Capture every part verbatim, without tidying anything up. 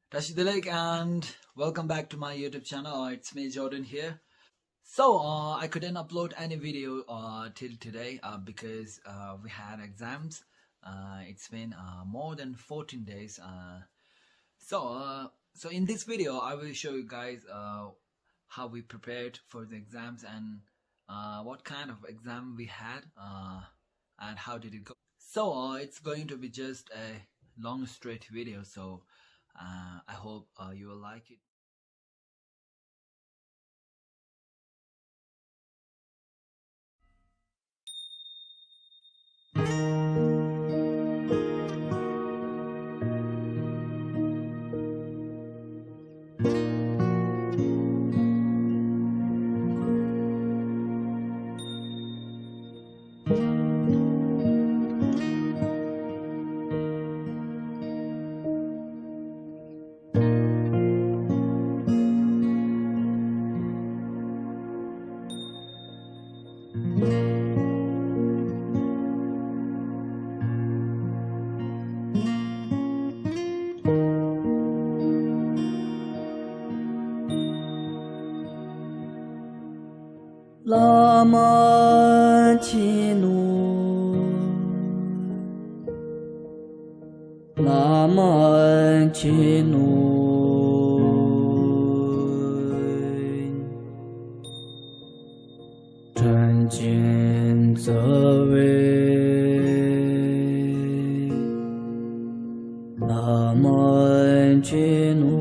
Tashi Delek and welcome back to my YouTube channel. Uh, It's me, Jordan, here. So, uh, I couldn't upload any video uh, till today uh, because uh, we had exams. Uh, it's been uh, more than fourteen days. Uh, so, uh, so in this video, I will show you guys uh, how we prepared for the exams and uh, what kind of exam we had uh, and how did it go. So, uh, it's going to be just a long straight video. So, uh, I hope uh, you will like it. བླ་མ་མཁྱེན་ནོ། བླ་མ་མཁྱེན་ནོ། དྲིན་ཅན་རྩ་བའི་བླ་མ་མཁྱེན་ནོ།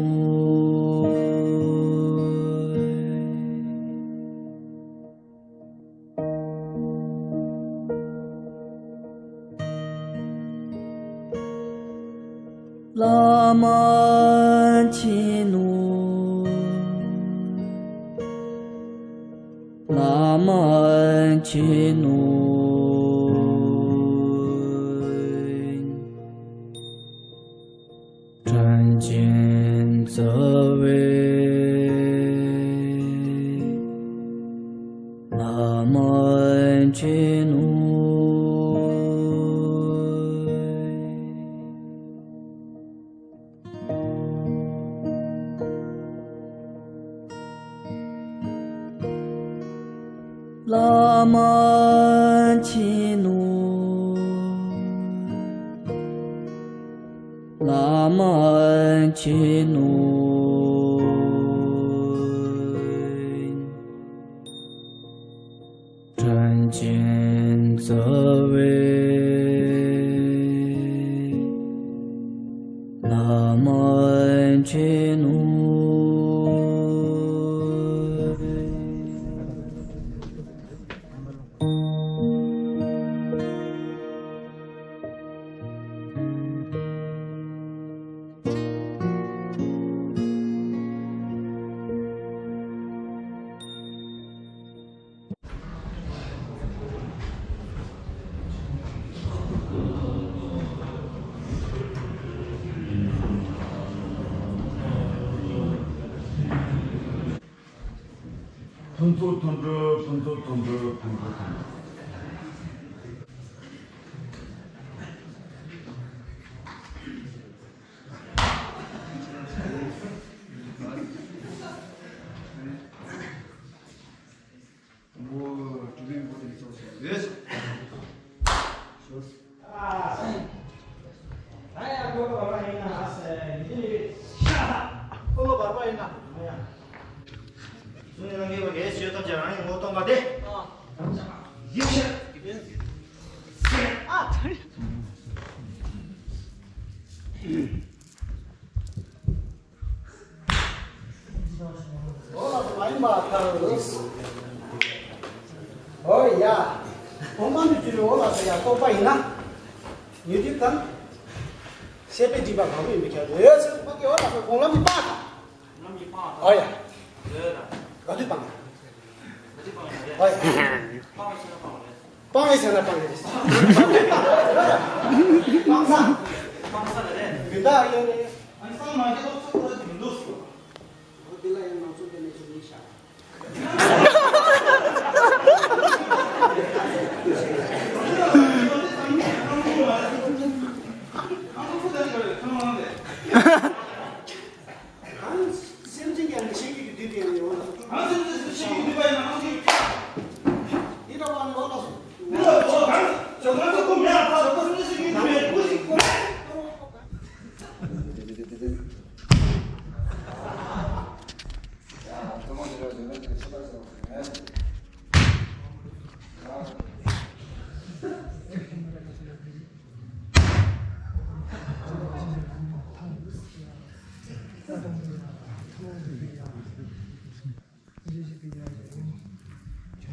བླ་མ་མཁྱེན་ནོ། བླ་མ་མཁྱེན་ནོ། དྲིན་ཅན་རྩ་བའི་བླ་མ་མཁྱེན་ནོ། བླ་མ་མཁྱེན་ནོ། བླ་མ་མཁྱེན་ནོ། དྲིན་ཅན་རྩ་བའི་བླ་མ་མཁྱེན་ནོ། ཕུན་ཚོགས་མཐོན་པོ། ཕུན་ཚོགས་མཐོན་པོ། ཕུན་ཚོགས་མཐོན་པོ། འོ་ལགས་སོ། མ་ཡིན་པ་ལྟར། འོ་ཡ། གོང་མ་འདི་ཚོས་འོ་ལགས་སོ་ཡ་རྟོགས་པ་ཡིན་ན། ཉོན་སྒྲིབ་དང་། ཤེས་པའི་སྒྲིབ་པ་གང་རུང་ཡིན་པའི་ཁྱད་པར་ཡོད་ཚེ་ཕ་གི་འོ་ལགས་སོ་གོང་ལམ་གྱི་པ། འོ་ཡ། ག་དུས་སྤང་། འོ་ཡ། སྤང་བའི་ཚེ་ན་སྤང་གི་རེད། སྤང་ས། སྤང་ས་ལ་རེད། མི་འདག་ཡོད་རེད། ཨ་ནི་སང་མ་ཤེས་ཐོག་ཚོད་ཁོ་ར་དེ་མི་འདུག་ཟེར། འོ་དེ་ལ་ཡང་ང་ཚོ་དེ་ནས་ཚོད་མི་ཤ།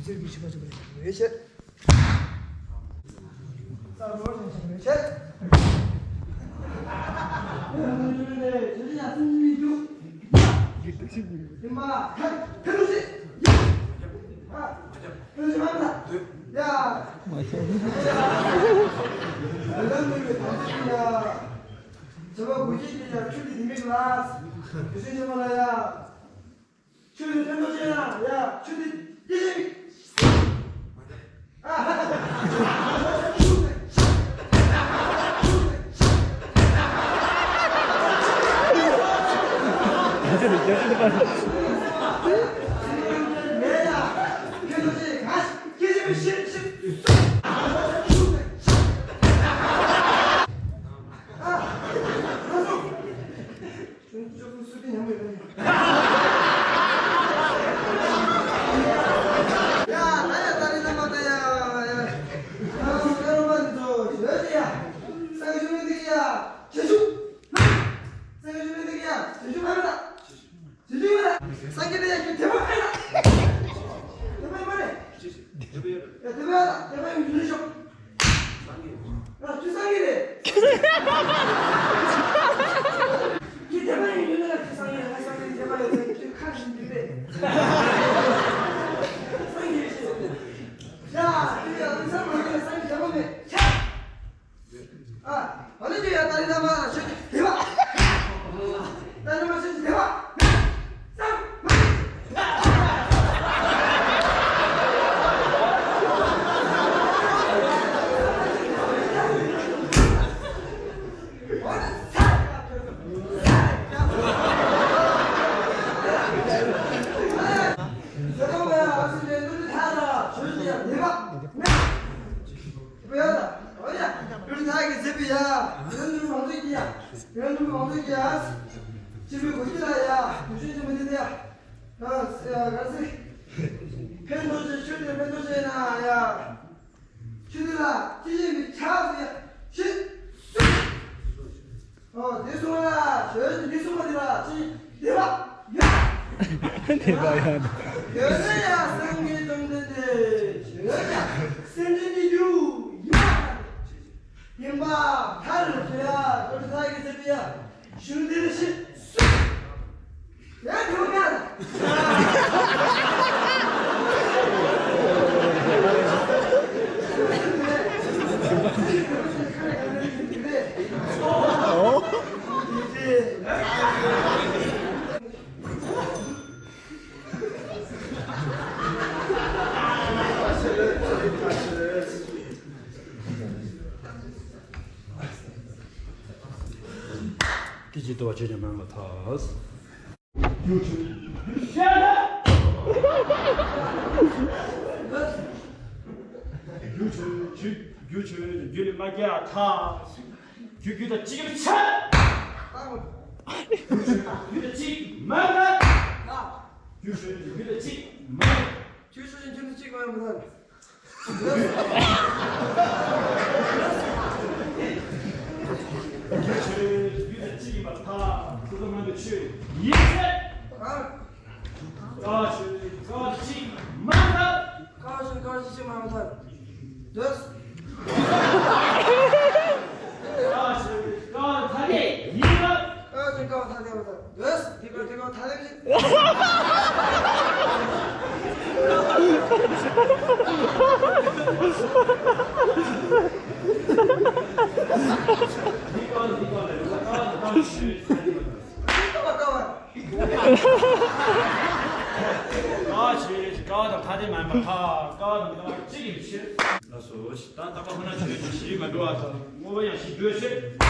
ཟེར་གྱི་ཞིབ་པ་ཞིབ་པ་ཞིག་རེད་བཤད། ས་རོ་ཞིག་ཞིག་རེད་བཤད། ཡང་ཡང་ཡང་ཡང་ཡང་སེམས་ཀྱི་མི་འདུག་ཡིན་པ་ཁ་ཁ་ལུ་ཞིག་ཡ་ཁ་ལུ་ཞིག་མ་ལ་ཡ་མ་ཤེས། ད་ལྟ་མི་མི་ད་ལྟ་ཡ། བྱ་བ་དགུ་བརྒྱད་ཀྱི་ཡ་ཆུ་དེ་དེ་མིག་ལ། དེ་སུན་ཆེན་མོ་ལ་ཡ། ཆུ་དེ་ཐོན་ཐོན་བྱས་ན་ཡ་ཆུ་དེ་སྐྱེ་ཆེ་མིག་ཨ། ཁྱེད་ཚོ་ཁྱེད་ཚོ་ཁྱེད་ཚོ་ཁྱེད་ཚོ་ཁྱེད་ཚོ་ཁྱེད་ཚོ། ཅུང་ཅུང་སུ་ཏི་ཉམས་མེད་རེད། ཡ་ད་ཡ་ད་རི་ན་མ་ད་ཡ་ཡ། ཨ་ང་རོ་མ་འདི་ཚོ་ཞོལ་ཏི་ཡ། ས་ག་ཞུ་མི་འདི་གི་ཡ་ཇེ་ཞུ། ས་ག་ཞུ་མི་འདི་གི་ཡ་ཇེ་ཞུ་མ་མི་ད། ཇེ་ཞུ་མ་ད། སངས་རྒྱས་ཏི་ཡ་ཁྱོད་དེ་མ་ཨེ་ད། དེ་མ་ཡ་མ་རེད། དེ་མ་ཡ་ད་དེ་མ་ཡ་ཡུལ་ལ་ཤོག་ང་ཁྱོད་སངས་རྒྱས་རེད། ཁྱོད་དེ་མ་ཡིན་ཡུལ་ལ་ཁྱོད་སངས་རྒྱས་ང་སངས་རྒྱས་དེ་མ་ཡིན་ཁྱོད་ཁ་བཞིན་འདུག་པས། སངས་རྒྱས་རེད། ཡ་ཁྱོད་ཡ་ཁྱོད་སངས་རྒྱས་སངས་རྒྱས་དེ་མ་མེད་ཁྱ། ཨ་ཨ་ནི་ཁྱོད་ཡ་ད་རི་ན་མ་ཤོད་ཀྱི་དེ་བ། ད་རི་མ་ཤོད་ཀྱི་དེ་བ། ཡོད་ད། ཨོ་ཡ། ཡོད་ད་གི་ཟེར་བི་ཡ། ཡོད་ནུ་མང་ཚོགས་ཀྱི་ཡ། ཡོད་ནུ་མང་ཚོགས་ཀྱི་ཡ། སྤྱི་པའི་གོ་སྒྱུར་ལ་ཡ། དུས་ཆེན་ཆེན་མོ་འདི་ལ་ཡ། ཨ་ཡ་ག་ཟེ། ཕན་ཐོགས་ཆེ་ཆོས་དེ་ཕན་ཐོགས་ཆེ་ན་ཡ། ཆོས་དེ་ལ་ཅི་ཡིན་མི་ཆགས་ཟེར་ཡ། ཤི། ཨོ་དེ་གསུངས་པ་ལ་ཞོལ་དེ་གསུངས་པ་དེ་ལ་ཅི་དེ་བ་ཡ། དེ་བ་ཡ། ཡོད་ན་ཡ་སངས་རྒྱས་བཅོམ་ལྡན་འདས་ཞོལ་ཡ་སེམས་ཅན་གྱི་རྒྱུ་ཡིན་པ་ཡིན་པ་མཐར་ཞོལ་ཡ་ཀུན་ཏུ་ཐལ་གྱི་ཟེར་བ་ཡ་ཞུ་དེ་ལ་ཤི་སུ་ཡ་དེ་བ་ཡ། སྐད་ཅིག་ཏུ་བ་ཆོས་ཀྱང་མང་བ་ཐོས། རྒྱུ་ཆོས་རྒྱུ་ཆོས་རྒྱུ་ཆོས་རྒྱུ་ཆོས་རྒྱུ་ལས་མ་རྒྱལ་ཐ། རྒྱུ་རྒྱུ་དང་གཅིག་རྒྱུ་ཆ། རྒྱུ་དང་གཅིག་མ་རེད། རྒྱུ་ཆོས་རྒྱུ་དང་གཅིག་མ་རེད། ཆོས་ཆོས་རྒྱུ་དང་གཅིག་མ་རེད། རྒྱུ་ཆོས་རྒྱུ་དང་གཅིག་ཡིན་པར་ཐལ། ཐུགས་དམ་མང་པོ་ཆོས་ཡིན་ཚད། ཀ་ཆོས་ཀ་གཅིག་མ་ཐལ། ཀ་ཆོས་ཀ་གཅིག་མ་ཐལ། འདོད། ཀ་ཆོས་ཀ་ཐ་དད་ཡིན་པར། ཀ་ཆོས་ཀ་ཐ་དད་མ་ཐལ། འདོད། དེ་ཀ་དེ་ཀ་ཐ་དད་མ་ཆད། འདི་ཀ་འདི་ཀ་ལས་ཀ་ཀ་ཆོས་ཐ་དད་མ་ཐལ། ཀ་བ་ཀ་བ། ཀ་ཆོས་ཀ་དང་ཐ་དད་མ་ཡིན་པར་ཐལ། ཀ་དང་ཀ་གཅིག་ཡིན་ཕྱིར། ལགས་སོ། ད་རྟག་པ་ཁོ་ན་ཆོས་ཀྱི་གཞི་མ་འགྲོ་བ་དང་དངོས་པོ་ཡང་གཞི་འགྲོ་ཕྱིར།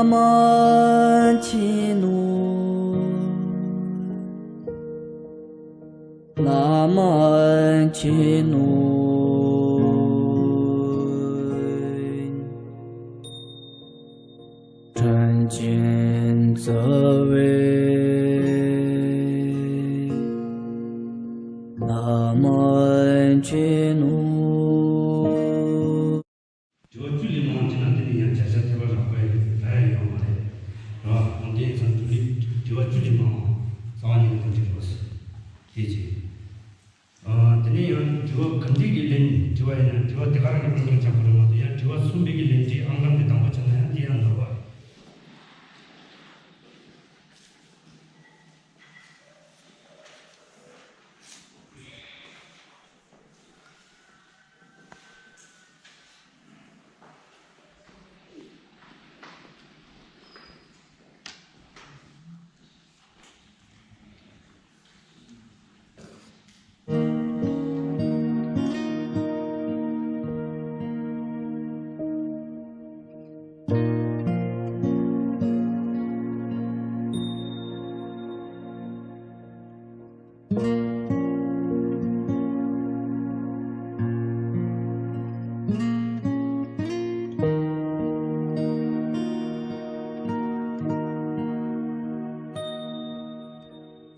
བླ་མ་མཁྱེན་ནོ། བླ་མ་མཁྱེན་ནོ། དྲིན་ཅན་རྩ་བའི་བླ་མ་མཁྱེན་ནོ། དྲི་བ་བཅུ་ལས་མང་བ་བྱས་ན་དེ་ནི་ཡང་བརྒྱ་ཆ་ཐེ་བ་རག་པ་ཡིན། ད་ཡང་ཡོང་མ་རེད། ར་འོན་ཏེ་ཚང་དུ་ནི་དྲི་བ་བཅུ་ལས་མང་བ་རྩ་བ་ཉིད་ནས་འདི་འགྲིག་པ་ཟེར། དེ་རྗེས། ཨ། དེ་ནས་ཡང་དྲི་བ་ག་འདྲས་ཀྱི་ལན་དྲི་བ་ཡིན་ན་དྲི་བ་དེ་ག་རང་གི་ཨང་གྲངས་ཆགས་པ་རེད་མ་གཏོགས། ཡང་དྲི་བ་གསུམ་པའི་གི་ལན་དེའི་ཨང་གྲངས་དེ་དང་པོ་ཆགས་ན་ཡང་དེ་ཡང་ནོར་བ་རེད།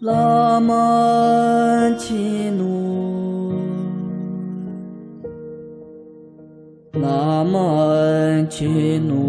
བླ་མ་མཁྱེན་ནོ། བླ་མ་མཁྱེན་ནོ།